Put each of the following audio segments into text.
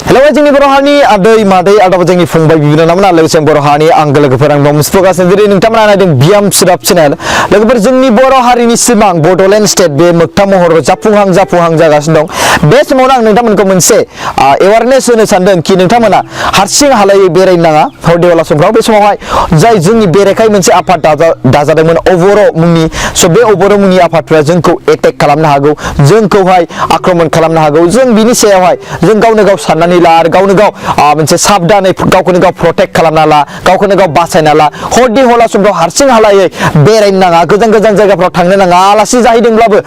hello जोंनि बर' हारिनि आदै मादै आदाबो जोंनि फंबाय बिनानावमोन लोगोसे बर' हारिनि आंगो लोगोफोर आं दं मुसफगासिनो जेरै नोंथांमोना नायदों बियाम सुदाब चेनेल लोगोफोर जोंनि बर' हारिनि सिमां बड'लेण्ड स्टेट बे मोगथां महराव जाफुंहां जागासिनो दं बे समावनो आं नोंथांमोनखौ मोनसे एवारनेस होनो सानदों कि नोंथांमोना हारसिं हालायै बेरायनो नाङा हरदेवाला समफ्राव बे समावहाय जाय जोंनि बेरेखाय मोनसे आफाद दाजादोंमोन अबर' मुंनि बे अबर' मुंनि आफादफ्रा जोंखौ एटेक खालामनो हागौ जोंखौहाय आक्रमण खालामनो हागौ जों बिनि सायावहाय जों गावनो गाव साननानै आरो गावनो गाव मोनसे साबधानै गावखौनो गाव प्रटेक्ट खालामना ला गावखौनो गाव बासायना ला हरदि हला समफ्राव हारसिं हालायै बेरायनो नाङा गोजान गोजान जायगाफ्राव थांनो नाङा आलासि जाहैदोंब्लाबो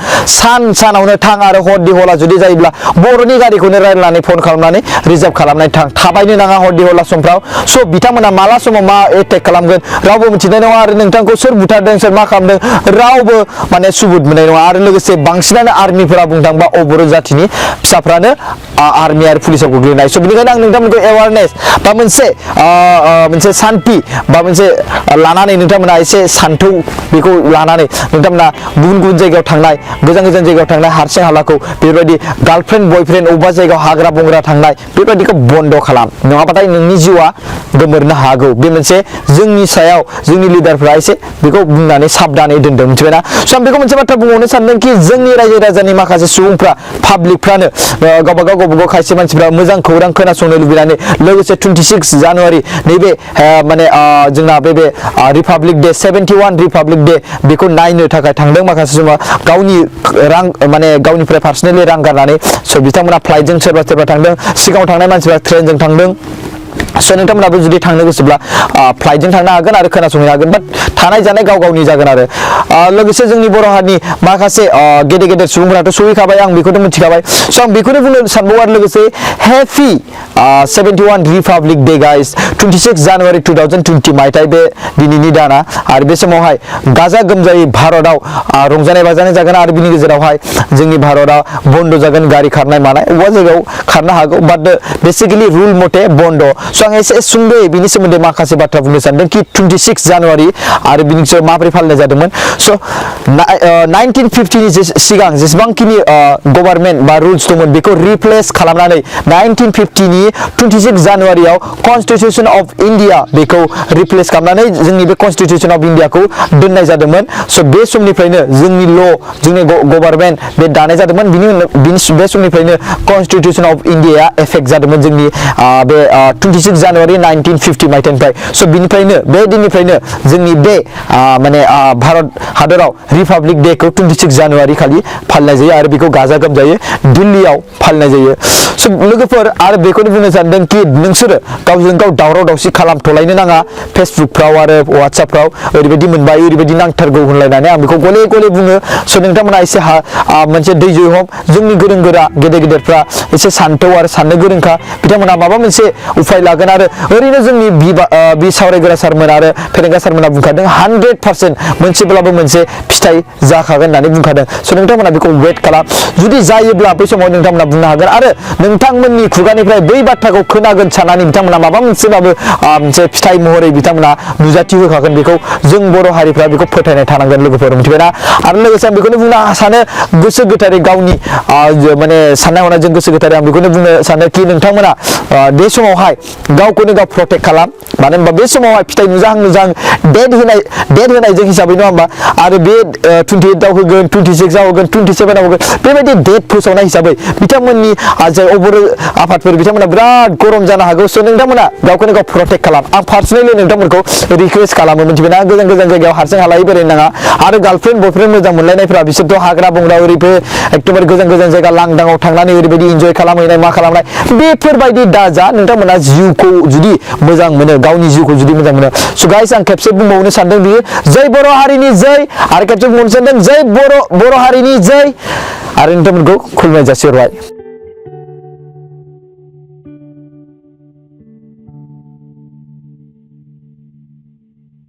सानावनो थां आरो हरदि हला जुदि जायोब्ला बर'नि गारिखौनो रायलायनानै फन खालामनानै रिजार्भ खालामनानै थाबायनो नाङा हरदि हला समफ्राव स' बिथांमोना माला समाव मा एटेक खालामगोन रावबो मिथिनाय नङा आरो नोंथांखौ सोर बुथारदों सोर मा खालामदों रावबो माने सुबुत मोननाय नङा आरो लोगोसे बांसिनानो आर्मिफोरा बुंनो थाङोबा अबर' जाथिनि फिसाफ्रानो आर्मि आरो पुलिसाव गोग्लैनाय स' बेनिखायनो आं नोंथांमोनखौ एवारनेस बा मोनसे सान्थि बा मोनसे लानानै नोंथांमोना एसे सान्थौ बेखौ लानानै नोंथांमोना गुबुन जायगायाव थांनाय गोजान जायगायाव थांनाय हारसिं हालाखौ बेबायदि गार्लफ्रेन्ड बयफ्रेन्ड अबेबा जायगायाव हाग्रा बंग्रा थांनाय बेबायदिखौ बन्द' खालाम नङाबाथाय नोंनि जिउआ गोमोरनो हागौ बे मोनसे जोंनि सायाव जोंनि लिडारफ्रा एसे बेखौ बुंनानै साबधानै दोनदों मिथिबायना स' आं बेखौ मोनसे बाथ्रा बुंबावनो सानदों कि जोंनि रायजो राजानि माखासे सुबुंफ्रा पाब्लिकफ्रानो गावबा गाव खायसे मानसिफ्रा मोजां खौरां खोनासंनो लुबैनानै लोगोसे 26 जानुवारि नैबे माने जोंना बे रिपाब्लिक डे 71 रिपाब्लिक डे बेखौ नायनो थाखाय थांदों माखासे सुबुङा गावनि रां माने गावनिफ्राय पार्सनेलि रां गारनानै स' बिथांमोना फ्लाइटजों सोरबा थांदों सिगाङाव थांनाय मानसिफ्रा ट्रेनजों थांदों स' नोंथांमोनाबो जुदि थांनो गोसोब्ला फ्लाइटजों थांनो हागोन आरो खोनासंनो हागोन बाट थानाय जानाय गाव गावनि जागोन आरो लोगोसे जोंनि बर' हारिनि माखासे गेदेर सुबुंफोराथ' सहैखाबाय आं बेखौथ' मिथिखाबाय स' आं बेखौनो बुंनो सानबावो आरो लोगोसे happy 71 republic day guys 26 January 2020 मायथाइ बे दिनैनि दाना आरो बे समावहाय गाजा गोमजायै भारतआव रंजानाय बाजानाय जागोन आरो बिनि गेजेरावहाय जोंनि भारतआव बन्द' जागोन गारि खारनाय मानाय अबेबा जायगायाव खारनो हागौ बाट बेसिकेलि रुल मथे बन्द' स' आं एसे सुंद'यै बिनि सोमोन्दै माखासे बाथ्रा बुंनो सानदों कि 26 जानुवारि आरो बिनि सायाव माबोरै फालिनाय जादोंमोन स' 1950नि सिगां जेसेबांखिनि गभर्नमेन्ट बा रुल्स दंमोन बेखौ रिप्लेस खालामनानै 1950नि 26 जानुवारियाव कनस्टिटिउसन अफ इन्डिया बेखौ रिप्लेस खालामनानै जोंनि बे कनस्टिटिउसन अफ इन्डियाखौ दोननाय जादोंमोन स' बे समनिफ्रायनो जोंनि जोंनि गभर्नमेन्ट बे दानाय जादोंमोन बे समनिफ्रायनो कनस्टिटिउसन अफ इन्डिया एफेक्ट जादोंमोन जोंनि बे 26 जानुवारि 1950 मायथाइनिफ्राय स' बिनिफ्रायनो बे दिननिफ्रायनो जोंनि बे माने भारत हादराव रिपाब्लिक डेखौ 26 जानुवारि खालि फालिनाय जायो आरो बेखौ गाजा गोमजायै दिल्लीयाव फालिनाय जायो स' लोगोफोर आरो बेखौनो बुंनो सानदों कि नोंसोरो गावजों गाव दावराव दावसि खालामथ'लायनो नाङा फेसबुकफ्राव आरो वाट्सएपफ्राव ओरैबायदि मोनबाय ओरैबायदि नांथारगौ होनलायनानै आं बेखौ गले बुङो स' नोंथांमोना एसे मोनसे दैजो हम जोंनि गोरों गोरा गेदेरफ्रा एसे सान्थौ आरो साननो गोरोंखा बिथांमोना माबा मोनसे उफाय लागोन आरो ओरैनो जोंनि बि सावरायग्रा सारमोन आरो फेरेंगा सारमोना बुंखादों 100% मोनसेब्लाबो मोनसे फिथाइ जाखागोन होननानै बुंखादों स' नोंथांमोना बेखौ वेट खालाम जुदि जायोब्ला बै समाव नोंथांमोना बुंनो हागोन आरो नोंथांमोननि खुगानिफ्राय बै बाथ्राखौ खोनागोन साननानै बिथांमोना माबा मोनसेबाबो मोनसे फिथाइ महरै बिथांमोना नुजाथि होखागोन बेखौ जों बर' हारिफ्रा बेखौ फोथायनाय थानांगोन लोगोफोर मिथिबायना आरो लोगोसे आं बेखौनो बुंनो सानो गोसो गोथारै गावनि माने साननाय हनायजों गोसो गोथारै आं बेखौनो बुंनो सानो कि नोंथांमोना बे समावहाय गावखौनो गाव प्रटेक्ट खालाम मानो होनबा बे समावहाय फिथाइ नुजाहां डेट होनायजों हिसाबै नङा होमबा आरो बे 28 आव होगोन 26 आव होगोन 27 आव होगोन बेबायदि डेट फोसावनाय हिसाबै बिथांमोननि जाय अबर' आफादफोर बिथांमोना बिराद गरम जानो हागौ स' नोंथांमोना गावखौनो गाव प्रटेक्ट खालाम आं पार्सनेलि नोंथांमोनखौ रिकुवेस्ट खालामो मिथिबायना गोजान जायगायाव हारसिं हालायै बेरायनो नाङा आरो गार्लफ्रेन्ड बयफ्रेन्ड मोजां मोनलायनायफ्रा बिसोरथ' हाग्रा बंग्रा ओरैबो एकदमबारे गोजान जायगा लांदाङाव थांनानै ओरैबायदि इन्जय खालामहैनाय मा खालामनाय बेफोरबायदि दाजा नोंथांमोना जिउखौ जुदि मोजां मोनो गावनि जिउखौ जुदि मोजां मोनो स' गाइस आं खेबसे बुंबावनो सानदों बियो जै बर' हारिनि जै आरो खेबसे बुंबावनो सानदों जै बर' हारिनि जै आरो नोंथांमोनखौ खुलुमनाय जासिहरबाय